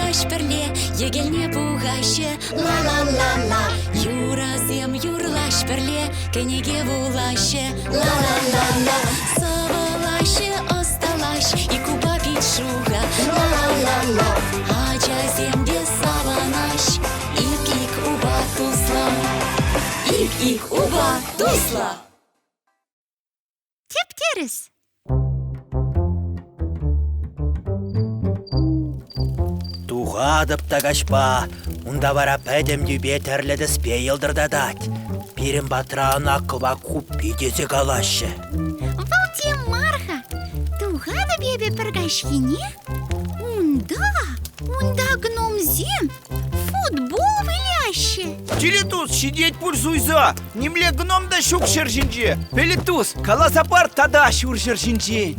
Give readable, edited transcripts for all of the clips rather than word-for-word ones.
юрлаҫ пӗрле, йӗкелне пухаҫҫӗ. Ла-ла-ла-ла. Юрӑсем юрлаҫ пӗрле, кӗнеке вулаҫҫӗ. Ла-ла-ла-ла. Сӑвӑлаҫҫӗ, ӑсталаҫ, ик упа пит шухӑ. Ла-ла-ла-ла. Ачасем те савӑнаҫ, ик-ик упа туслӑ. Ик-ик упа туслӑ. Тӗп-тӗрӗс. Тухатӑп та каҫпа, унта вара пӗтӗм тӳпе тӗрлӗ тӗспе йӑлтӑртатать. Пирӗн патра ӑна кӑвак хуппи тесе калаҫҫӗ. Вӑл тем мар-ха. Тухатӑп эпӗ пӗр каҫхине. Унта, унта гномсем футбол выляҫҫӗ. Тилитус ҫитет пуль суйса. Нимле гном та ҫук ҫӗр ҫинче. Пелетус, каласа пар тата ҫур ҫӗр ҫинчен.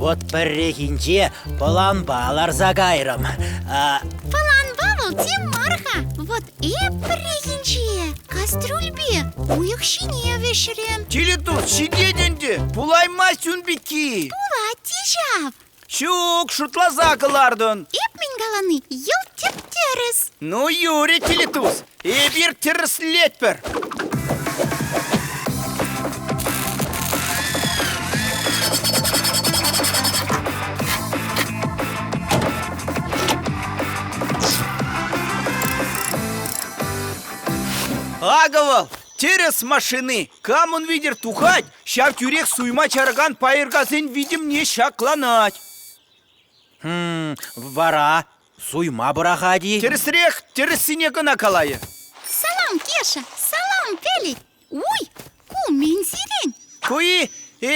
Вот пӗррехинче пӑланпа ларса кайрӑм. А... Пӑланпа вӑл тем мар-ха. Вот эп пӗррехинче кастрюльпе уйӑх ҫине вӗҫрӗм. Тилитус, ҫитет ӗнтӗ. Пулаймасть ун пекки. Пулать те ҫав. Ҫук, шутласа кӑлартӑн. Эп мӗн калани йӑлт тӗп-тӗрӗс. Ну, юрӗ, Тилитус, эпир тӗрӗслетпӗр. Акӑ вӑл, тӗрӗс машини. Кам ун витӗр тухать, Ҫав тӳрех суйма чаракан пайӑркасен витӗмне ҫакланать. Хм, вара суйма пӑрахать-и? Тӗрӗсрех, тӗрӗссине кӑна калайӗ. Салам, Кеша, салам, Пелит. Уй, ку мӗн сирӗн? Ку-и э,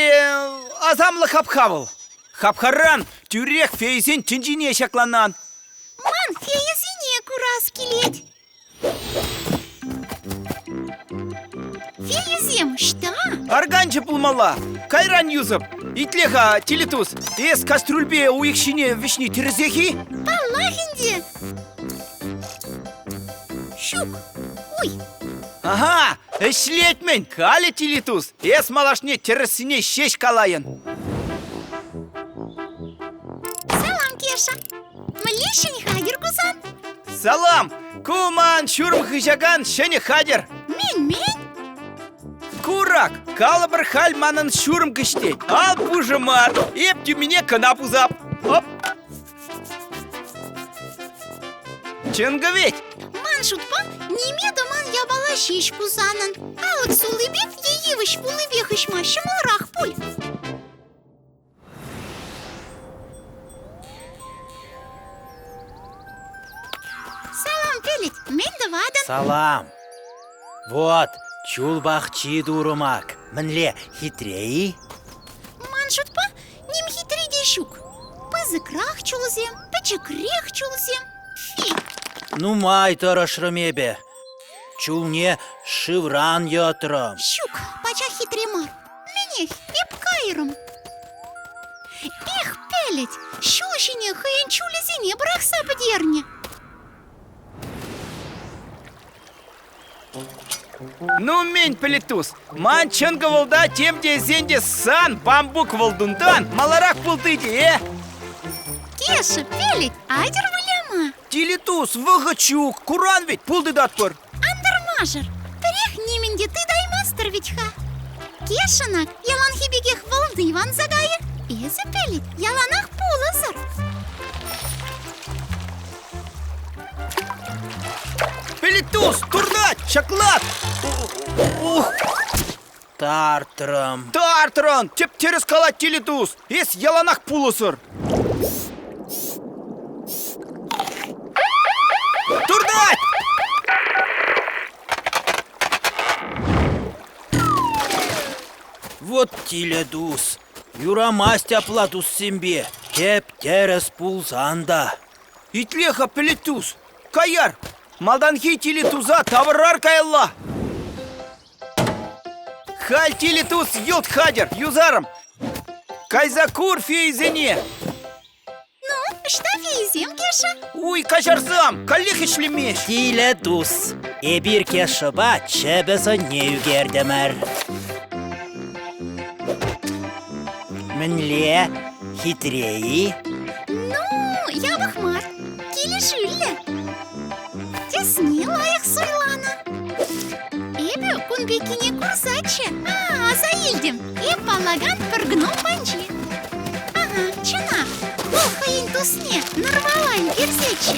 асамлӑ хапха вӑл. Хапхаран тӳрех фейсен тӗнчине ҫакланан. Ман фейӑсене курас килет. Фейӑсем ӑҫта? Арканчӗ пулмалла. Кайран юсӑп. Итле-ха, Тилитус, эс кастрюльпе уйӑх ҫине вӗҫни тӗрӗсех-и? Паллах ӗнтӗ. Ҫук. Уй. Ага, ӗҫлет-мӗн. Халӗ, Тилитус, эс малашне тӗрӗссине ҫеҫ калайӑн. Салам, Кеша. Мӗнле ҫӗнӗ хатӗр ку сан? Салам! Ку ман ҫурӑм хыҫакан ҫӗнӗ хатӗр. Мӗн-мӗн? Курак, калӑпӑр халь манӑн ҫурӑм кӗҫтет. Ал пушӑ мар, эп тӳмине кӑна пусап. Оп! Чӑнкӑ ведь? Ман шутпа, ниме тӑман япала ҫеҫ ку санӑн. Алӑк суллипе е йывӑҫ вуллипе хыҫма ҫӑмӑлрах пуль. Салам, Пелит, мӗн тӑватӑн? Салам. Вот, чул пахчи турӑмак. Мӗнле, хитре-и? Ман шутпа, ним хитре те ҫук. Пысӑкрах чулсем, пӗчӗкрех чулсем. Фи! Нумай тӑрӑшрӑм эпӗ. Чулне шывран йӑтрӑм. Ҫук, пачах хитре мар. Мӗнех, эп кайрӑм. Эх, пӗлӗт, ҫул ҫине хӑйӗн чулӗсене пӑрахса пӗтернӗ. Ну, мӗн, пӗлӗт-тус, ман чӑнкӑ вӑлта тем тесен те сан бамбук вӑлтунтан маларах пулты те, э? Кеша, пӗлӗт, айтӑр выляма. Тилӗ-тус, вӑхӑт ҫук, куран вӗт, пул тытатпӑр. Ан тӑрмашӑр, пӗрех нимӗн те тытаймастӑр вӗт-ха. Кешӑнак яланхи пекех вӑлти ванса кайӗ, эсӗ, пӗлӗт, яланах пулӑсӑр. Пӗлӗт-тус, туртать, ҫаклат! Ух! Тартрӑм. Тартрӑн! Тӗп-тӗрӗс калать тилӗ-тус, эс яланах пулӑсӑр. Туртать! Вот тилӗ-тус, юрамасть апла туссемпе, тӗп-тӗрӗс пулсан та. Итле-ха, пӗлӗт-тус, каяр! Малтанхи тилӗ-туса тавӑрар каялла! Халь тилӗ-тус йӑлт хатӗр, юсарӑм. Кайса кур фейсене! Ну, ӑҫта фейсем, Кеша? Уй, каҫарсам, каллех ӗҫлемест. Тилӗ-тус, эпир Кешӑпа чӗпӗ сӑнне ӳкертӗмӗр. Мӗнле, хитре-и? Ну, япӑх мар. Илемлӗ. Тӗсне лайӑх суйланӑ. Эпӗ кун пеккине курсаччӗ. А, аса илтӗм. Эп паллакан пӗр гном панчи. Ага, чӑнах. Вӑл хӑйӗн тусне нӑрвала ӳкерсеччӗ.